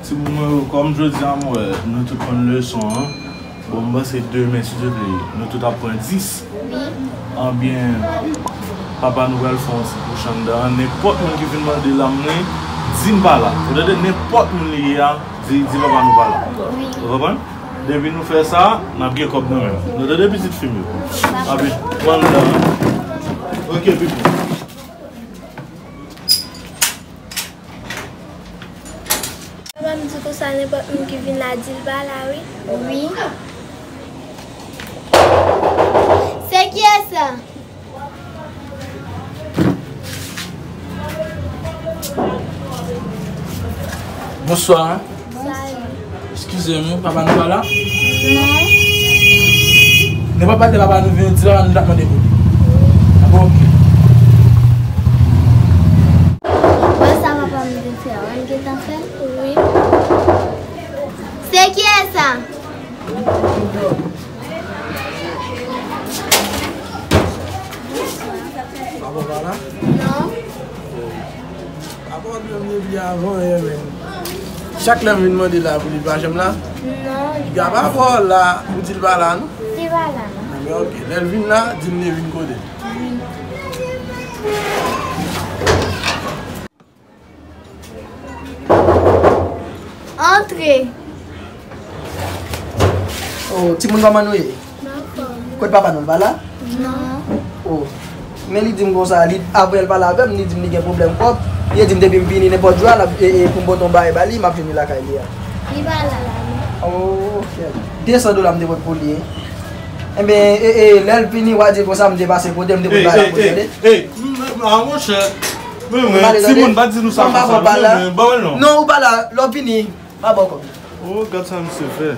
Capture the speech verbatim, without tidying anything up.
Timoun mwen yo, kòm jodi a m wè nou tout konn leson an, bon, m panse demen, si Dye vle, nou tout ap pran dis. Wi. Anbyen, papa nou pral fè yon ti kouch anndan an. Nenpòt moun ki vin mande l a m li, di m pa la. Ou tande? Nenpòt moun li ye a, di, di papa nou pa la. Wi. Ou konprann? Depi nou fè sa, n ap gen kòb nan men nou. Nou tande, pitit fi m yo? Anbyen, pran anndan an. Ok, pipi. Papa m di konsa, nenpòt moun ki vin la, di l pa la, wi. Wi. Se kiyès sa? Bonswa. Bonswa. Eskize m, papa nou pa la? Non. Nenpòt lè papa nou vini, di papa nou t ap mande pou li. Ah bon, ok. Wè sa papa m te fè a, w gentan fè l? Wi. Se kiyès sa? Papa pa la? Non. Papa w t menm depi avan yè menm. Chak lè m vin mande la pou li pa janm la. Non, li pa. Gaba pa w la pou di l pa la non. Li pa la non. Anben ok, lè l vin la, di m li vin kote l. Wi. Antre. Oh, timoun, kòman nou ye? Anfòm. Kot papa nou, l pa la? Non. Oh. Men li di m konsa, li, apre l pale avè m, li di m li gen pwoblèm kòb. Li di m depi m vini nenpòt jou a, l ap, e, e, pou m pote yon bagay ba li, m ap jwenn li lakay li a. Li pa la la non. Oh, ok. De san dola m te pot pou li. Enben, e, e, lè l fini, w a di l konsa, m te pase kote, m te pot bagay la pou li, tande? Ey, m, m, a, monchè. Men mwen, timoun, pa di nou sa konsa, non, men ba w l non. Non, ou pa la, lè w vini, m a ba w kòb. Oh, gad sa misye fè.